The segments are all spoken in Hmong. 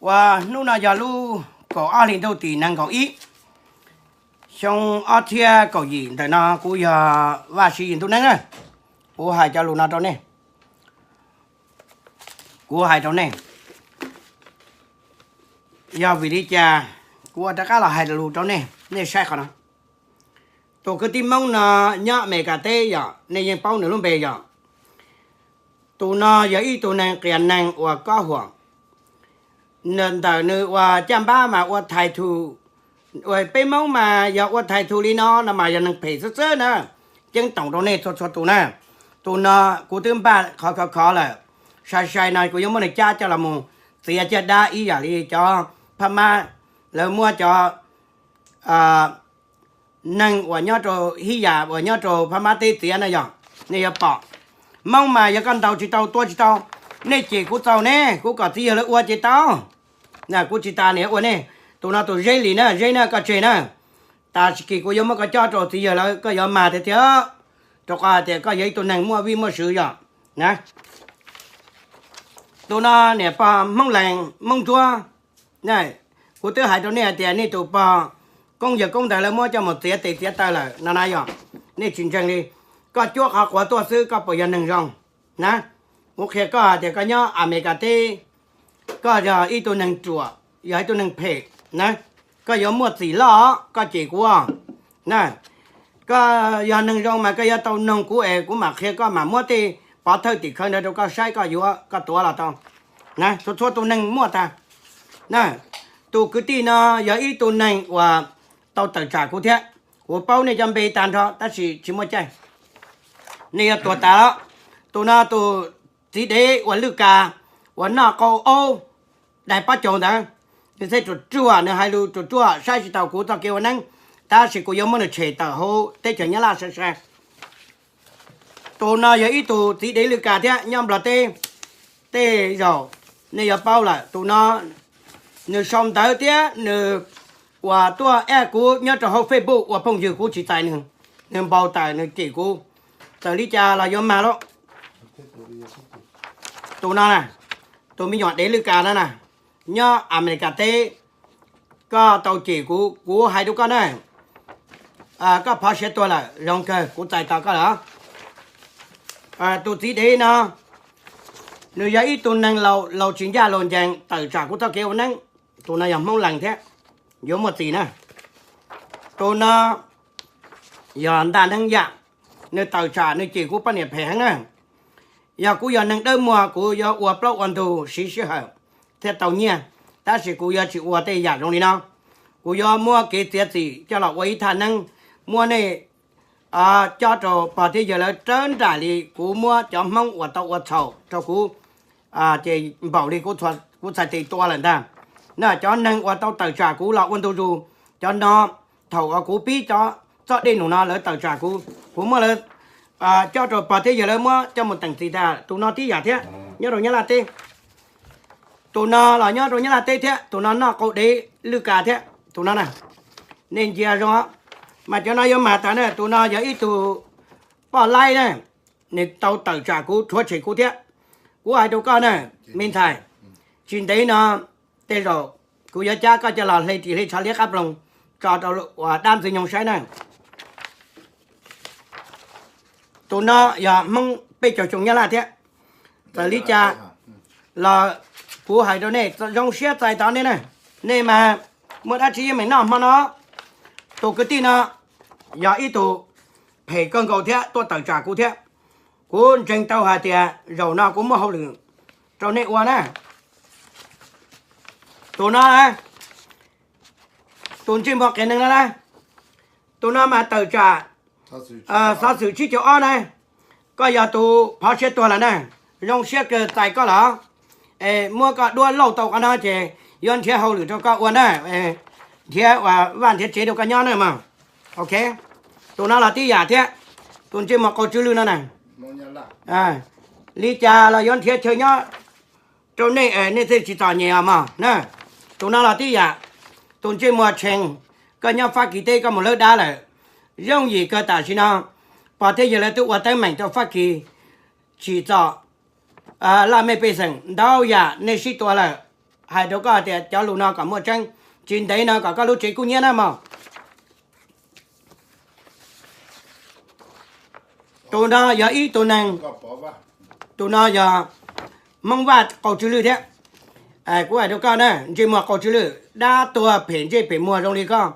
Uas hnub no yog lub kaum ob hli ntuj tim nees nkaum ib, xyoo ob txhiab kaum yim ntawm no kuv yog Vaj Siv Yis Ntuj Neeb na. Kuv hais cov lus no rau nej. Kuv hais rau nej, yog vim li cas kuv ua rov qab los hais lus rau nej, nej saib qhov no. Tus kwv tij Hmoob no nyob Amelikas teb yom, nej yeej paub nws lub npe yom. Tus no yog ib tug neeg qias neeg uas kob huam. Ntawm nws uas caj npab mas ua thais thu, peb Hmoob mas yog ua thais thu li no no mas yog neeg phem xwb xwb na. Ceeb toom rau nej txhua txhua tus na. Tus no kuv twb npaj qhov khov khov lawm. Sai sai no kuv yuav muab nws cab coj los mus txiav caj dab ib yam li cov phab mab lawv muab cov neeg uas nyob rau hib yam uas nyob rau phab mab teb txiav na yog, nej yuav pom. Hmoob mas yog koj ntaus tsis tau tua tsis tau, nej cem kuv txaus ne, kuv kom txiv yawg lawv ua ces tau. Na kuv tsis tas niam ua nej. Tus no tus Zeb Lis na, Zeb na koj tseg na. Tab sis kuv yuav muab koj cob rau txiv yawg lawv koj yuav mag tiag tiag, rau qhov hais tias koj yog ib tug neeg muaj vij muaj sw yom. Na, tus no niam pog Hmoob Lees Hmoob Ntsuab. Kuv twb hais rau nej hais tias nej tus pog koob yawg koob ntawd lawv muab coj mus txiav tes txiav taw lawm no na yog, nej tsis ntseeg li. Koj cuab qhov quav tuaj xwb koj puas yog neeg zoo na? Kuv qhia koj hais tias koj nyob Amelikas teb, koj yog ib tug neeg ruam, yog ib tug neeg phem na. Koj yuav muaj txim loj, koj cem kuv na. Koj yog neeg zoo mas koj yuav tau noog kuv es kuv mam qhia koj, mam muab tej pov thawj tim khawv ntawd rau koj saib, koj yuav koj tuav los tau na. Txhua txhua tus neeg muaj tag na. Tus kwv tij no yog ib tug neeg uas tau tawm tsam kuv thiab, kuv paub nej cov npe tag nrho tab sis tsis muaj caij, nej yuav tuag tas los. Tus no tus txiv dev uas lwj kas, uas noj qau aub dai pob caug ntawd, nws thiaj ruam ruam, nws hais lus ruam ruam saib tsis taus kuv txoj kev ua neeb, tab sis kuv yuav muab nws tshem tawm hauv teb chaws Nyab Laj sai sai. Tus no yog ib tug txiv dev lwj kas thiab nyob Nplog teb, tej zaum nej yuav paub lawm. Tus no nws sau ntawv thiab nws uas tuaj add kuv nyob rau hauv Facebook ua phooj ywg, kuv tsis txais nws, nws npau taws nws cem kuv. Txawm li cas los yuav mag lauj. Tus no na, tus me nyuam dev lwj kas no na, nyob Amelikas teb, koj tau cem kuv, kuv hais rau koj na, koj phov siav tuag lawm, zoo kawg kuv txais tos koj lawm. Tus txiv dev no, nws yog ib tug neeg laus, laus tsis ncaj laus ncees, tawm tsam kuv txoj kev ua neeb. Tus no yog Hmoob Lees thiab, yuav muaj txim na. Tus no yog Ntaj Neeb Yaj, nws tawm tsam nws cem kuv poj niam phem heev na. Yog kuv yog neeg dawb muag kuv yuav ua plaub ua ntug siv sij hawm thiaj tau nyiaj, tab sis kuv yuav tsis ua tej yam zoo li no. Kuv yuav muab kev txiav txim coj los ua ib thaj neeb, muab nej cob rau pog thiab yawg lawv rawv nraim li kuv muab cov Hmoob uas tau ua txhaum rau kuv, ces npaum li kuv txhais tes tua lawm ntag. Na cov neeg uas tau tawm tsam kuv los ua ntu zus, cov no thaum uas kuv pib cov txoj dej num no lawv tawm tsam kuv, kuv muab lawv cob rau pog thiab yawg lawv muab coj mus teem txiv tag. Tus no tib yam thiab, nyob rau Nyab Laj teb. Tus no los nyob rau Nyab Laj teb thiab, tus no noj qau dev lwj kas thiab. Tus no na, nej ntsia zoo, mas cov no yuav mag tas na. Tus no yog ib tug poj laib na, nws tau tawm tsam kuv, rhuav tshem kuv thiab. Kuv hais rau koj na, me ntxhais, tsis ntev no tej zaum kuv yuav cab koj coj los hle ris hle tsho liab qab ploog tso rau uas dab ntxwg nyoog saib na. Tus no yog Hmoob peb caug xyoo Nyab Laj thiab. Txawm li cas los kuv hais rau nej, zoo siab txais tos nej na. Nej mas muaj dab tsi yeej meem noj hmo no. Tus kwv tij no yog ib tug phem kawg nkaus thiab tuaj tawm tsam kuv thiab. Kuv ntseeg tau hais tias zaum no kuv muaj hauj lwm rau nej ua na. Tus no, tus ntsej muag qias neeg no na, tus no mas tawm tsam xov xwm tsib caug ob na. Koj yog tus phov siav tuag lawm na, zoo siab kawg txais koj lawm. Es muab koj duab lauj tau qhov no ces yuav nrhiav hauj lwm rau koj ua na, nrhiav ua vaj nrhiav tsev rau koj nyob na mog. Ok, tus no los tib yam thiab, tus ntsej muag qau tsw lwj no na. Li cas los yuav nrhiav chaw nyob rau nej, nej thiaj tsis txom nyem os mog na. Tus no los tib yam, tus ntsej muag tsheej, koj nyob Fab Kis teb koj mus lawb dab lawm, yooj yim kawg tam sim no. Pog thiab yawg lawv twb ua teeb meem rau Fab Kis, tsim txom laj mej pej xeem ntau yam, nej sib tua lawm. hais rau koj tias cov lus no kom muaj tseeb, tsis ntev no kom koj lub tsev kub hnyiab na mog. Tus no yog ib tug neeg, tus no yog Hmoob Vaj qaug tsw lwj thiab. Kuv hais rau koj na, ntsej muag qaug tsw lwj, dab tuag phem ntsej phem muag zoo li koj,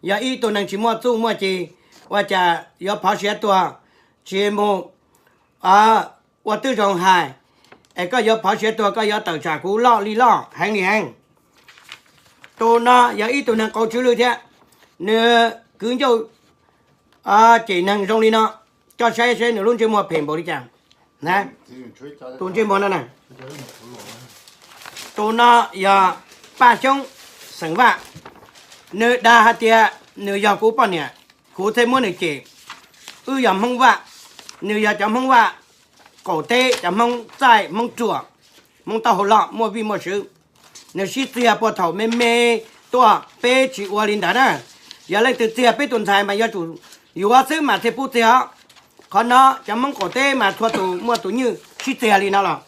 yog ib tug neeg tsis muaj txuj muaj ci, ua cas yuav phov siav tuag, tsis mus ua twb zoo hais, es koj yuav phov siav tuag, koj yuav tawm tsam kuv loj li loj heev li heev. Tus no yog ib tug neeg qaug tsw lwj thiab, nws kwv ncauj cem neeg zoo li no, koj saib saib nws lub ntsej muag phem npaum li cas. Tus ntsej muag no na, tus no yog Paj Xyoob xeem Vaj, nws dag hais tias nws yog kuv poj niam, kuv thiaj muab nws cem. Wb yog Hmoob Vaj, nws yog cov Hmoob Vaj qaum teb, cov Hmoob txaij, Hmoob ruam, Hmoob taub hau loj muaj vij muaj sw. Nws sib txiag puag thaum me me tuaj, peb tsis ua li ntawd na. Yog leej twg txiag peb tus ntxhais mas yuav tsum yuav xwb mas thiaj pub txiag os. Qhov no cov Hmoob qaum teb mas txhua tus muaj tus nywj sib txiag li no los.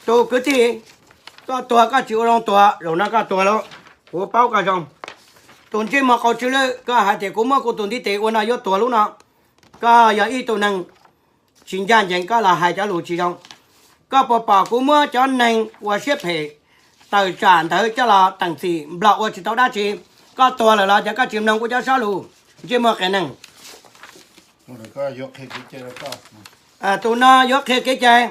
Tus kwv tij, koj tuag koj tsis ua zoo tuag, zaum no koj tuag lauj, kuv paub koj zoo. Tus ntsej muag qaug tsw lwj, koj hais tias kuv muab kuv tus ntiv tes ua no yuav tuag lub no. Koj yog ib tug neeg tsis ncaj ncees, koj los hais cov lus tsis zoo. Koj puas pom kuv muab cov neeg uas siab phem tawm tsam ntawd coj los teem txim nplog ua tsis tau dab tsi? Koj tuag lawm los cas koj tsis mloog kuv cov sab lus? Ntsej muag qias neeg. Tus no yuav qhia kev cai.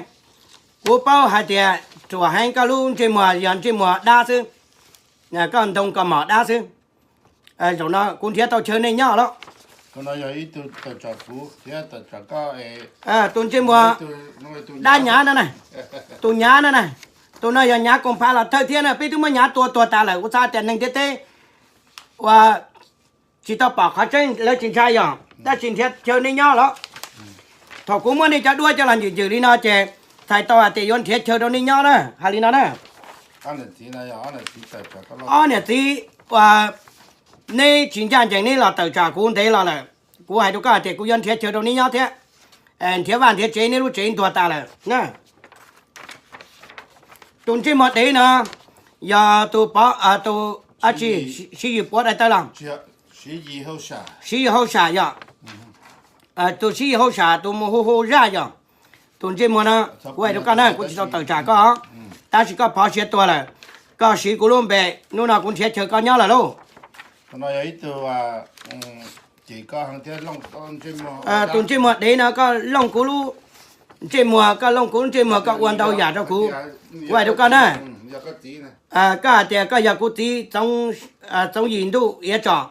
Kuv paub hais tias ruam heev, koj lub ntsej muag yog ntsej muag dab xwb, koj ntoo koj mom dab xwb. Zaum no kuv nrhiav tau chaw nej nyob lawm. Tus ntsej muag dab nyav no na, tus nyav no na, tus no yog nyav koom phav los thawj thiab na, peb twb muab nyav tua tuag tas lawm, kuv xav tias neeg ntiaj teb uas tsis tau pom qhov tseeb lawv tsis ntshai yog, tab sis nrhiav chaw nej nyob lawm. Thaum kuv muab nej cov duab coj los ncwm ncwm li no ces txhais tau hais tias yuav nrhiav chaw rau nej nyob na, hais li no na. Ob niam txiv uas neb tsis ncaj ncees neb los tawm tsam kuv ntev los lawm, kuv hais rau koj hais tias kuv yuav nrhiav chaw rau neb nyob thiab, nrhiav vaj nrhiav tsev, neb lub tsev ntuag tas lawm na. Tus ntsej muag dev no yog tus, tus Siv Yis puav dai tawb los? Siv Yis hauj sam yog. Tus Siv Yis hauj sam tus mus hu hu zaj yog. Tus ntsej muag no, kuv hais rau koj na, kuv tsis tau tawm tsam koj, tab sis koj phov siav tuag lawm. Koj siv kuv lub npe, hnub no kuv nrhiav chaw koj nyob lawm lauj. Tus ntsej muag dev no koj looj kuv lub ntsej muag, koj looj kuv lub ntsej muag, koj ua ntau yam rau kuv. Kuv hais rau koj na, koj hais tias koj yog kuv txiv Txoov Yim Ntuj Iav Tsom,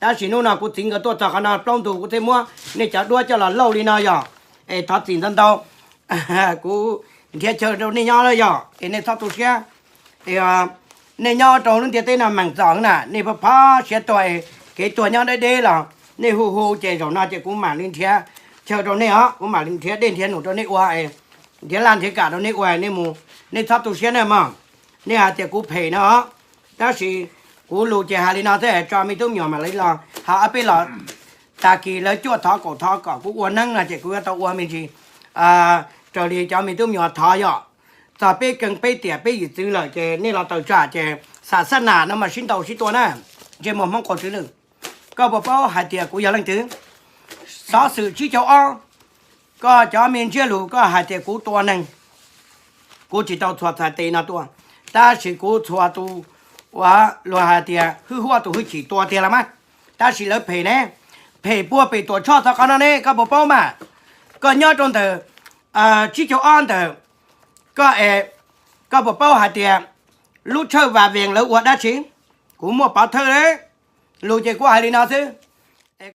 tab sis hnub no kuv txiv nkawd tuaj txog qhov no plaub ntug, kuv thiaj muab nej cov duab coj los lauj li no yog. Es thov txim ntau ntau, kuv nrhiav chaw rau nej nyob lawm yog, es nej txhob tu siab. Nej nyob rau lub ntiaj teb no meem txom na, nej phov siav tuag es kev tuag nyob deb deb los nej hu hu ces zaum no ces kuv mam li nrhiav chaw rau nej os, kuv mam li nrhiav dej nrhiav num rau nej ua, nrhiav laj nrhiav kam rau nej ua, nej mus, nej txhob tu siab na mog. Nej hais tias kuv phem no, tab sis kuv lus ces hais li no thiab, tso me tub me nyuam mam li los, ho ob peb los tag kis lawv cuaj thov kaum thov kom kuv ua neeb no ces kuv yuav tau ua me ntsis raws li cov me tub me nyuam thov yog. Txog peb keej peb tiam peb yim txwv lawm ces nej los tawm tsam ces xam xab nas no mas sib ntaus sib tua na, ntsej muag Hmoob qaug tsw lwj. Koj puas paub hais tias kuv yog leej twg? Xov xwm tsib caug ob, koj cov me ntsiab lus koj hais tias kuv tua neeg, kuv tsis tau txhuam txhais tes no tua, tab sis kuv txhuam tus uas luag hais tias hwj huaj tus hwj chim tua tiag los mas, tab sis lawv phem ne, phem puag pem Tuam Tshoj txog qhov no ne, koj puas paub mas? Koj nyob rau ntawm tsib caug ob ntawm, koj es, koj puas paub hais tias lub tshawj Vam Vees lawv ua dab tsi? Kuv muaj pov thawj, lus ces kuv hais li no xwb.